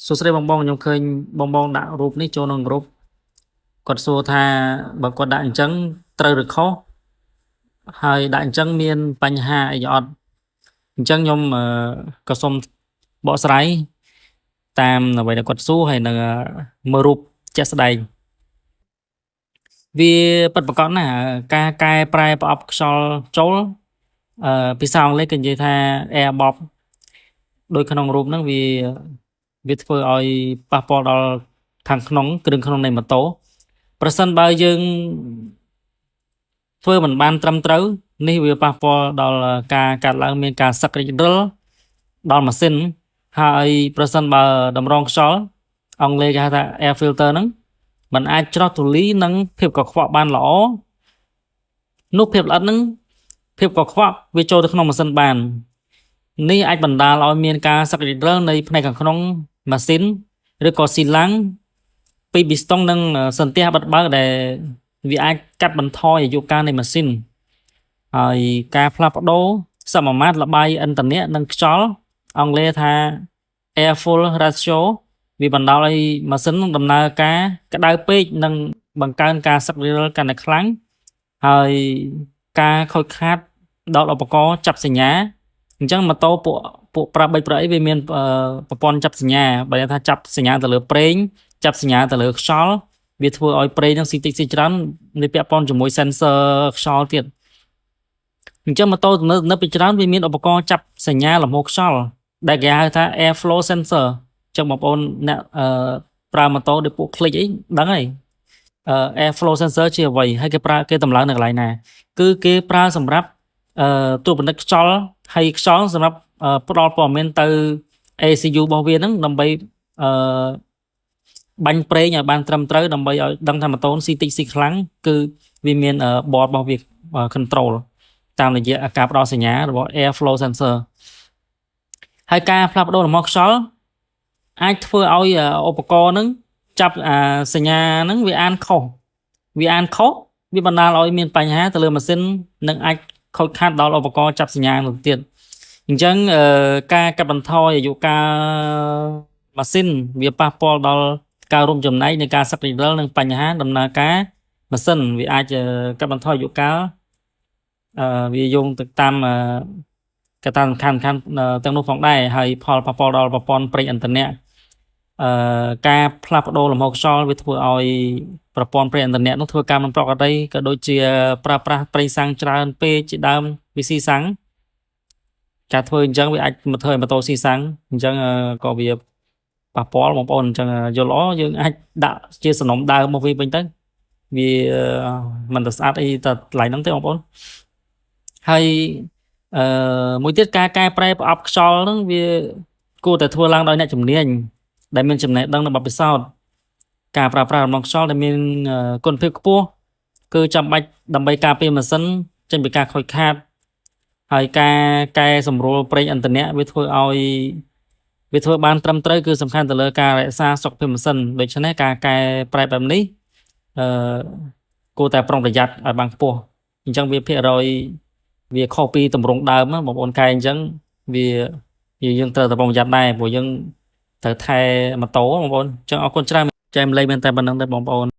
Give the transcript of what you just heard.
សួស្តីបងបងខ្ញុំឃើញបងបងដាក់រូបនេះចូលក្នុងក្រុមគាត់សួរថាបើគាត់ដាក់អញ្ចឹងត្រូវឬខុសហើយដាក់អញ្ចឹងមានបញ្ហាអីអត់អញ្ចឹងខ្ញុំក៏សូមបកស្រាយតាមអ្វីដែលគាត់សួរហើយនឹងមើលរូបជាក់ស្ដែងវាពិតប្រាកដណាស់ការកែប្រែប្រអប់ខ្យល់ចូលភាសាអង់គ្លេសគេនិយាយថា air box ដូចក្នុងរូបហ្នឹងវាធ្វើឲ្យប៉ះពាល់ដល់ខាងក្នុងគ្រឿងក្នុងនៃម៉ូតូប្រសិនបើយើងធ្វើមិនបានត្រឹមត្រូវនេះវាប៉ះពាល់ដល់ការកាត់ឡើងមានការសឹករិចរិលដល់ម៉ាស៊ីនហើយប្រសិនបើតម្រងខ្យល់អង់គ្លេសគេហៅថា air filter ហ្នឹងมันអាចច្រោះធូលីនិងភាពកខ្វក់បានល្អនោះភាពល្អិតហ្នឹងភាពកខ្វក់វាចូលទៅក្នុងម៉ាស៊ីនបាននេះអាចបណ្ដាលឲ្យមានការសឹករិចរិលនៃផ្នែកខាងក្នុងម៉ាស៊ីនឬក៏ស៊ីឡាំងពីប៊ីស្តុងនិងសន្ទះបិទបើកដែលវាអាចកាត់បន្ថយអាយុកាលនៃម៉ាស៊ីនហើយការផ្លាស់ប្ដូរសមាមាត្រល្បាយឥន្ធនៈនិងខ្យល់អង់គ្លេសថា air fuel ratio វាបណ្ដាលឲ្យម៉ាស៊ីនដំណើរការក្តៅពេកនិងបង្កើនការសឹករិចរិលកាន់តែខ្លាំងហើយការខូចខាតដល់ឧបករណ៍ចាប់សញ្ញាអញ្ចឹងម៉ូតូពួកពួកប្រើបិចប្រើអីវាមានប្រព័ន្ធចាប់សញ្ញាបើថាចាប់សញ្ញាទៅលើប្រេងចាប់សញ្ញាទៅលើខ្យល់វាធ្វើឲ្យប្រេងនឹងស៊ីតិចស៊ីច្រើនវាពាក់ព័ន្ធជាមួយ sensor ខ្យល់ទៀតអញ្ចឹងម៉ូតូទំនើបៗពីច្រើនវាមានឧបករណ៍ចាប់សញ្ញាលំហូរខ្យល់ដែលគេហៅថា air flow sensor អញ្ចឹងបងប្អូនអ្នកប្រើម៉ូតូដូចពួក click អីដឹងហើយ air flow sensor ជាអ្វីហើយគេប្រើគេតម្លើងនៅកន្លែងណាគឺគេប្រើសម្រាប់ត្រួតពិនិត្យខ្យល់ហើយខ្យល់សម្រាប់ផ្ដល់ព័ត៌មានទៅ ACU របស់វាហ្នឹងដើម្បីបាញ់ប្រេងឲ្យបានត្រឹមត្រូវដើម្បីឲ្យដឹងថាម៉ូតូស៊ីតិចស៊ីខ្លាំងគឺវាមាន board របស់វា control តាមរយៈការផ្ដល់សញ្ញារបស់ air flow sensor ហើយការផ្លាស់ប្ដូរលំហខ្យល់អាចធ្វើឲ្យឧបករណ៍ហ្នឹងចាប់អាសញ្ញាហ្នឹងវាអានខុសវាអានខុសវាបណ្ដាលឲ្យមានបញ្ហាទៅលើម៉ាស៊ីននិងអាចខូចខាតដល់ឧបករណ៍ចាប់សញ្ញានោះទៀតអញ្ចឹងការកាត់បន្ថយអាយុកាលម៉ាស៊ីនវាប៉ះពាល់ដល់ការរួមចំណែកនៃការសឹករិចរិលនិងបញ្ហាដំណើរការម៉ាស៊ីនវាអាចកាត់បន្ថយអាយុកាលវាយោងទៅតាមកត្តាសំខាន់ៗទាំងនោះផងដែរហើយផលប៉ះពាល់ដល់ប្រព័ន្ធប្រេងឥន្ធនៈការផ្លាស់ប្ដូរលំហូរខ្យល់វាធ្វើឲ្យប្រព័ន្ធប្រេងឥន្ធនៈនោះធ្វើការមិនប្រក្រតីក៏ដូចជាប្រើប្រាស់ប្រេងសាំងច្រើនពេកជាដើមវាស៊ីសាំងការធ្វើអញ្ចឹងវាអាចមកធ្វើឲ្យម៉ូតូស៊ីសាំងអញ្ចឹងក៏វាប៉ះពាល់បងប្អូនអញ្ចឹងយល់ល្អយើងអាចដាក់ជាសំណុំដើមមកវាវិញទៅវាមិនទៅស្អាតអីតែកន្លែងហ្នឹងទេបងប្អូនហើយមួយទៀតការកែប្រែប្រអប់ខ្យល់ហ្នឹងវាគួរតែធ្វើឡើងដោយអ្នកជំនាញដែលមានចំណេះដឹងនិងបទពិសោធន៍ការប្រើប្រាស់រំលងខ្យល់ដែលមានគុណភាពខ្ពស់គឺចាំបាច់ដើម្បីការពារម៉ាស៊ីនចេញពីការខូចខាតហើយការកែសម្រួលប្រេងឥន្ធនៈវាធ្វើឲ្យវាធ្វើបានត្រឹមត្រូវគឺសំខាន់ទៅលើការរក្សាសុខភាពម៉ាស៊ីនដូច្នេះការកែប្រែបែបនេះគួរតែប្រុងប្រយ័ត្នឲ្យបានខ្ពស់អញ្ចឹងវាភាគរយវាខុសពីទម្រង់ដើមបងប្អូនកែអញ្ចឹងវាយើងត្រូវតែប្រុងប្រយ័ត្នដែរព្រោះយើងត្រូវថែម៉ូតូបងប្អូនអញ្ចឹងអរគុណច្រើនចែកម្លែកមែនតែប៉ុណ្្នឹងទេបងប្អូន។